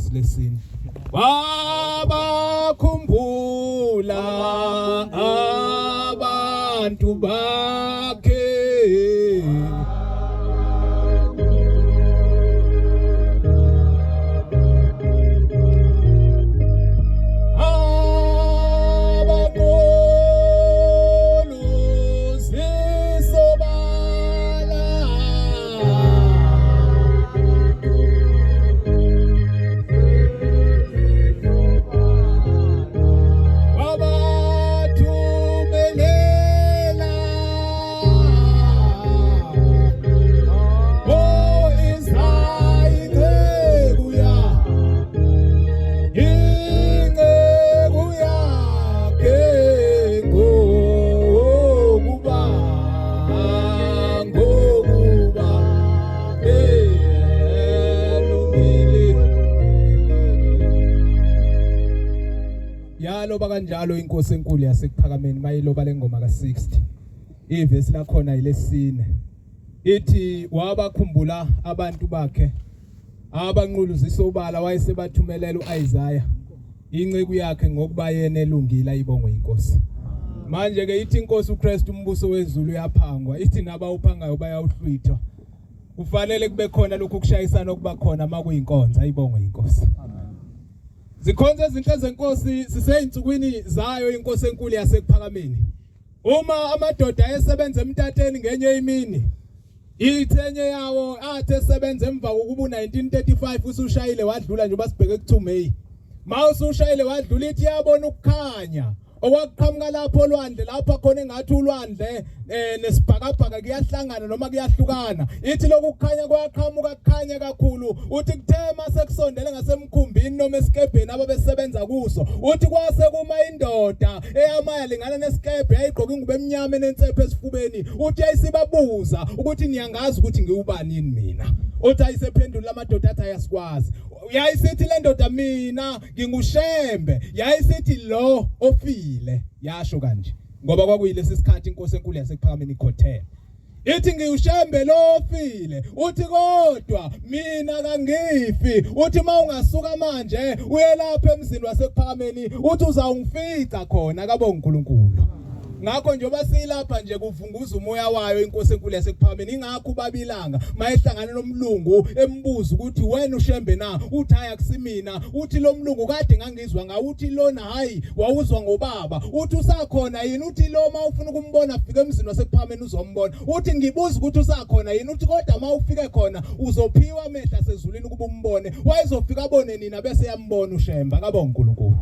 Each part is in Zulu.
ivesi lesine. Wabakhumbula abantu bakhe. Wabathumelela Oh Israel inceku yakhe ngokuba ngokuba elungile. Yaloba kanjalo inkosi enkulu yasekuphakameni mayiloba lengoma ka-60, ivesi lakhona yilesine, ithi wabakhumbula abantu bakhe abanquluzisa ubala, wayesebathumelela uIsaiah inceku yakhe ngokuba yena elungile. Ayibongwe inkosi. Manje ke ithi inkosi uKristu, umbuso wezulu uyaphangwa, ithi nabawuphangayo bayawuhlwithwa. Kufanele kube khona lokhu kushayisana okuba khona makuyinkonzo. Ayibongwe inkosi. Zikhonze ezinhle zenkosi, siseyinsukwini zayo inkosi enkulu yasekuphakameni. Uma amadoda esebenza emtateni ngenye imini, ithenye yawo athi esebenza emva kokuba u-1935 usushayile wadlula, njengoba sibheke ku-2 May, ma usushayile wadlula, ithi yabona ukukhanya okwakuqhamuka lapho olwandle, lapha khona engathi ulwandle nesibhakabhaka kuyahlangana noma kuyahlukana. Ithi lokhu kukhanya kwaqhamuka kukhanya kakhulu. Uthi kuthe masekusondele ngasemkhumbini noma esikebheni ababesebenza kuso, uthi kwase kuma indoda eyamaya lingana nesikebhe, yayigqoka ingubo emnyama enensephe esifubeni. Uthi yayisibabuza ukuthi, "Niyangazi ukuthi ngiwubani yini mina?" Uthi ayisephendula amadoda athi, "Ayasikwazi." Yayisithi le ndoda, "Mina nginguShembe." Yayisithi, "Lo ofile." Yasho kanje ngoba kwakuyilesi sikhathi inkosi enkulu yasekuphakameni ikhothele. Ithi, "NgiwuShembe lofile." Uthi, "Kodwa mina kangifi." Uthi, "Mawungasuka manje uye lapha emzini wasekuphakameni," uthi, "uzawungifica khona." Kabonga uNkulunkulu. Ngakho njengoba silapha nje kuvunguza umoya wayo inkosi enkulu yasekuphakameni. Ingakho ubabilanga mayehlangana nomlungu embuza ukuthi, "Wena uShembe na?" Uthi, "Hayi, akusimina." Uthi lo mlungu, "Kade ngangizwa ngawe." Uthi lona, "Hayi, wawuzwa ngobaba." Uthi, "Usakhona yini?" Uthi lo, "Mawufuna ukumbona fika emzini wasekuphakameni uzombona." Uthi, "Ngibuza ukuthi usakhona yini?" Uthi, "Kodwa mawufike khona uzophiwa amehla asezulwini ukuba umbone." Wayezofika abone nina bese yambona uShembe. Akabonga uNkulunkulu.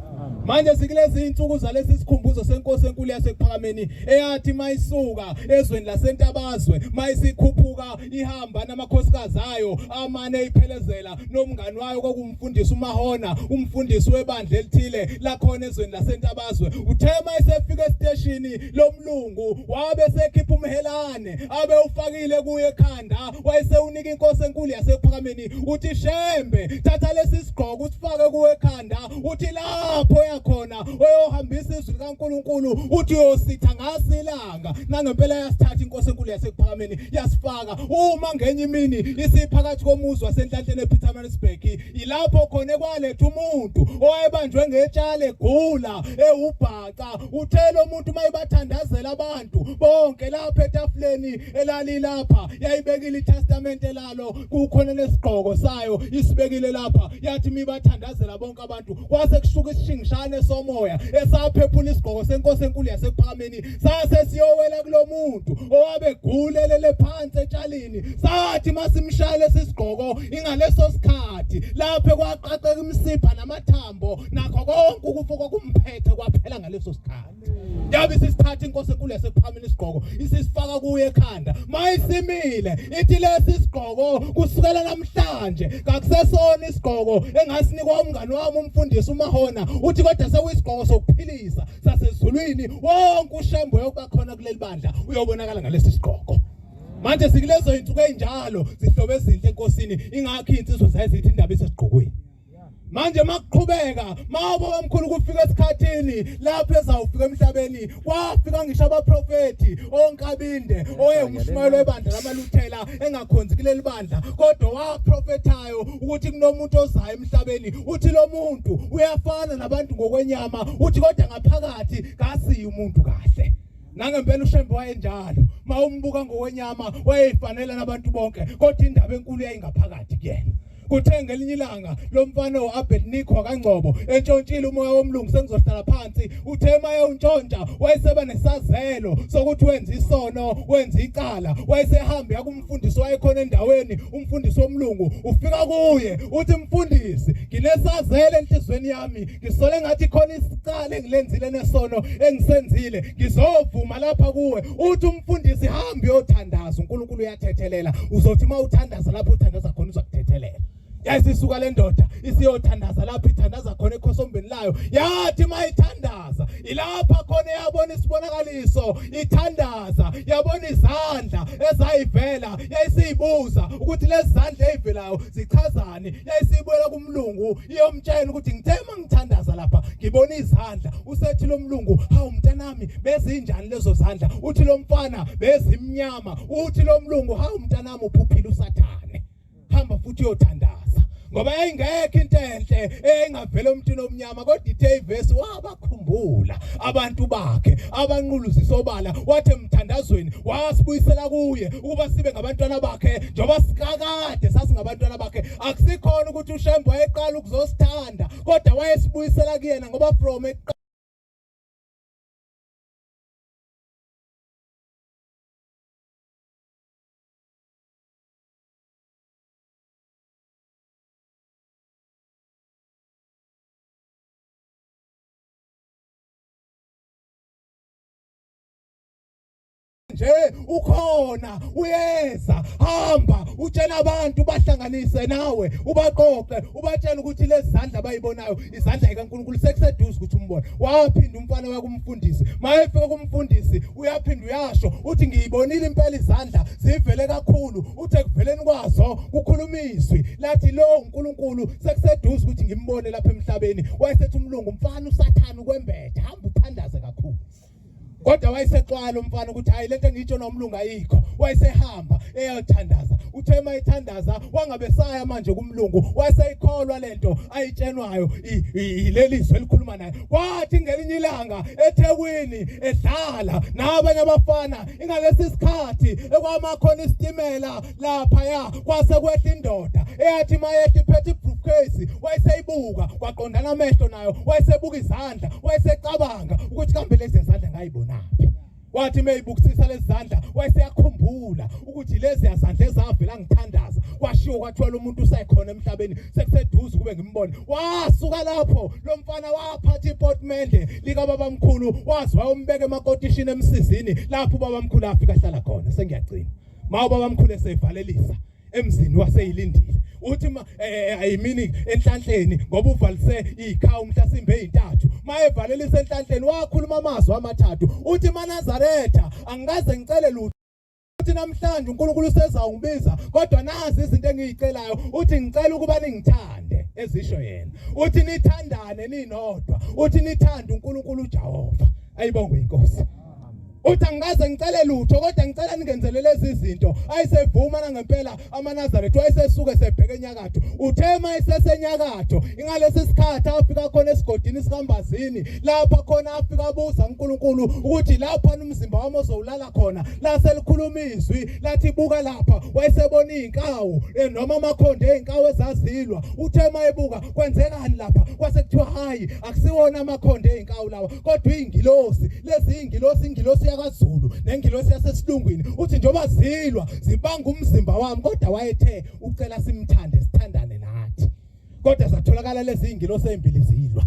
Manje sikulezi insuku zalesi sikhumbuzo senkosi enkulu yasekuphakameni eyathi mayisuka ezweni lasentabazwe, mayisikhuphuka ihamba namakhosikazi ayo amane iphelezela nomngani wayo kokumfundisa uMahona, umfundisi webandla elithile lakhona ezweni lasentabazwe. Uthe mayisefika esiteshini lomlungu wabe sekhipha umhelane abe ufakile kuye ekhanda, wayesewunika inkosi enkulu yasekuphakameni. Uthi, "Shembe, thatha lesi sigqoko usifake kuwe ekhanda." Uthi, "Lapho yakhona oyohambisa izwi likaNkuluNkulu," uthi, "uyositha ngasilanga." Nangempela yasithatha inkosi enkulu yasekuphakameni yasifaka. Uma ngenye imini isiphakathi komuzi wasenhlanhleni ePietermaritzburg, ilapho khona ekwaletha umuntu owayebanjwe ngetshale egula ewubhaca. Uthela umuntu mayibathandazela abantu bonke lapha etafuleni elalilapha, yayibekile itestament elalo, kukhona nesigqoko sayo isibekile lapha. Yathi mibathandazela bonke abantu, kwase kushuka isishingishane somoya esaphephula isigqoko senkosi enkulu yasekuphakameni, sase siyowela kulomuntu owabe gulelele phansi etshalini. Sathi masimshayele sisigqoko, ingaleso sikhathi lapho kwaqaqeka imisipha namathambo nakho konke ukufa kwakumphethe kwaphela ngaleso sikhathi. Yabe isisithatha inkosi enkulu yasekuphakameni isigqoko isisifaka kuye ekhanda. Mayisimile ithi, "Lesi sigqoko kusukela namhlanje kakusesona isigqoko engasinikwa umngani wami umfundisi uMahona," uthi, "kodwa sekuyisigqoko sokuphilisa sasezulwini. Wonke uShembe yokuba khona kuleli bandla uyobonakala ngalesi sigqoko." Manje sikulezo insuku ezinjalo, zihlobo ezinhle enkosini. Ingakho insizwa zayizithi indaba isesigqokweni. Manje makuqhubeka mawabo omkhulu kufika esikhathini lapho ezawufika emhlabeni, kwafika ngisho abaprofethi oNkabinde oyengumshumayeli webandla lamaLuthela engakhonzi kuleli bandla, kodwa waprofethayo ukuthi kunomuntu ozayo emhlabeni. Uthi lo muntu uyafana nabantu ngokwenyama, uthi kodwa ngaphakathi kasiyi umuntu kahle. Nangempela uShembe wayenjalo, mawumbuka ngokwenyama wayeyifanela nabantu bonke, kodwa indaba enkulu yayingaphakathi kuyena. Kuthe ngelinye ilanga lo mfana u-Abednico kaNgcobo entshontshile umoya womlungu, sengizohlala phansi. Uthe uma ewuntshontsha wayeseba nesazelo sokuthi wenza isono, wenza icala. Wayesehambe yakumfundisi wayekhona endaweni, umfundisi womlungu. Ufika kuye uthi, mfundisi, nginesazelo enhlizweni yami, ngisole ngathi khona isicala engilenzile nesono engisenzile, ngizovuma lapha kuwe. Uthi umfundisi, hamba uyothandaza, uNkulunkulu uyathethelela. Uzothi uma uthandaza lapho uthandaza khona uzakuthethelela. Yayisisuka le ndoda isiyothandaza lapho ithandaza khona ekhosombeni layo. Yathi mayithandaza ilapha khona yabona isibonakaliso, ithandaza yabona izandla ezayivela. Yayisiyibuza ukuthi lezi zandla ezivelayo zichazani. Yayisibuyela kumlungu iyomtshela ukuthi ngithe mangithandaza lapha ngibona izandla. Usethi lo mlungu, hawu mntanami, bezinjani lezo zandla? Uthi lo mfana, bezimnyama. Uthi lo mlungu, hawu mntanami, uphuphile uSathane, hamba futhi uyothandaza. Ngoba yayingekho into enhle eyayingavela emntwini omnyama, kodwa ithe ivesi wabakhumbula abantu bakhe abanquluzisa obala, wathi emthandazweni wasibuyisela kuye ukuba sibe ngabantwana bakhe njengoba sikakade sasingabantwana bakhe. Akusikhona ukuthi uShembe wayeqala ukuzosithanda, kodwa wayesibuyisela kuyena, ngoba from nje ukhona uyeza. Hamba utshela abantu, bahlanganise nawe, ubaqoqe, ubatshela ukuthi lezi zandla abayibonayo izandla zikaNkulunkulu, sekuseduze ukuthi umbone. Waphinda umfana wakumfundisi, mayefika kumfundisi uyaphinda uyasho uthi ngiyibonile impela izandla zivele kakhulu. Uthi ekuveleni kwazo kukhuluma izwi lathi lo uNkulunkulu, sekuseduze ukuthi ngimbone lapha emhlabeni. Wayesethi umlungu, mfana, uSathane ukwembethe, hamba uthandaze kakhulu. Kodwa wayesexwala umfana ukuthi hayi, lento engiyitsho nomlungu ayikho. Wayesehamba eyothandaza. Uthe uma ethandaza wangabe saya manje kumlungu, wayeseyikholwa lento ayitshenwayo ileli zwe elikhuluma naye. Kwathi ngelinye ilanga eThekwini edlala nabanye abafana, ingalesi sikhathi ekwamakhona isitimela laphaya, kwase kwehla indoda eyathi mayehla iphethe ibriefcase. Wayeseyibuka, kwaqondana amehlo nayo, wayesebuka izandla, wayesecabanga ukuthi kambe lezi zandla ngayibonaphi. Wathi meyibukisisa lezi zandla wayeseyakhumbula ukuthi lezi zandla ezavela ngithandaza, kwashiwo kwathiwa lo muntu usekhona emhlabeni, sekuseduze kube ngimbone. Wasuka lapho lo mfana waphatha ipotimende likababamkhulu, wazi wayombeka emakotishini emsizini lapho ubabamkhulu afika ahlala khona. Sengiyagcina, ma ubabamkhulu eseyivalelisa emzini waseyilindile, uthi ayimini enhlanhleni ngoba uvalise ikhawu mhlasimbe ezintathu. Mayevalelisa enhlanhleni wakhuluma amazwi amathathu, uthi maNazaretha, angikaze ngicele lutho. Uthi namhlanje uNkulunkulu usezawungibiza, kodwa nazi izinto engiyicelayo. Uthi ngicela ukuba ningithande, ezisho yena. Uthi nithandane ninodwa. Uthi nithande uNkulunkulu uJehova. Ayibongwe inkosi. Uthi angikaze ngicele lutho, kodwa ngicela ningenzele lezi zinto. Ayisevuma nangempela amaNazaretha, wayesesuke sebheke enyakatho. Uthe mayesesenyakatho ingalesi sikhathi afika khona esigodini sikaMbazini, lapha khona afika abuza uNkulunkulu ukuthi lapha umzimba wami ozowulala khona. Laselikhuluma izwi lathi buka lapha. Wayesebona izinkawu noma amakhonde ezinkawu ezazilwa. Uthe mayebuka kwenzekani lapha, kwase kuthiwa hayi, akusiwona amakhonde ezinkawu lawa, kodwa izingilosi lezi, ingilosi, ingilosi yakwaZulu nengilosi yasesilungwini. Uthi njengoba zilwa zibanga umzimba wami, kodwa wayethe ucela simthande, sithandane nathi, kodwa zatholakala lezi ingilosi ezimbili zilwa.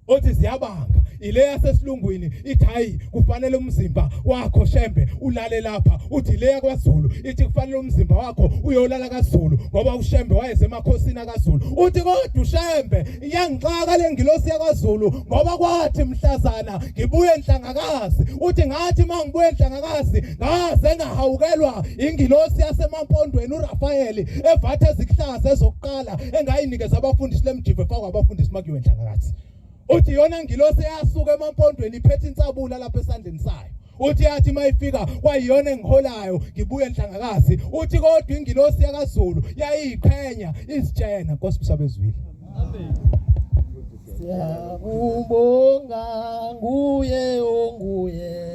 Uthi ziyabanga. Ile yasesilungwini ithi hayi, kufanele umzimba wakho Shembe ulale lapha. Uthi le yakwaZulu ithi kufanele umzimba wakho uyolala kaZulu ngoba uShembe wayesemakhosini akaZulu. Uthi kodwa uShembe iyangixaka le ngilosi yakwaZulu ngoba kwathi mhlazana ngibuye enhlangakazi, uthi ngathi mangibuye enhlangakazi ngaze ngahawukelwa ingilosi yasemampondweni uRafayeli evathe ezikuhlaza ezokuqala engayinikeza abafundisi lemjivo efakwa abafundisi makuyiwe enhlangakazi. Uthi yona ngilosi eyasuka emampondweni iphethe insabula lapha esandleni sayo. Uthi yathi mayifika kwayiyona engiholayo ngibuye enhlangakazi. Uthi kodwa ingilosi yakaZulu yayiqhenya izitshena. Nkosi msabezwile. Amen. Siyakubonga nguye onguye.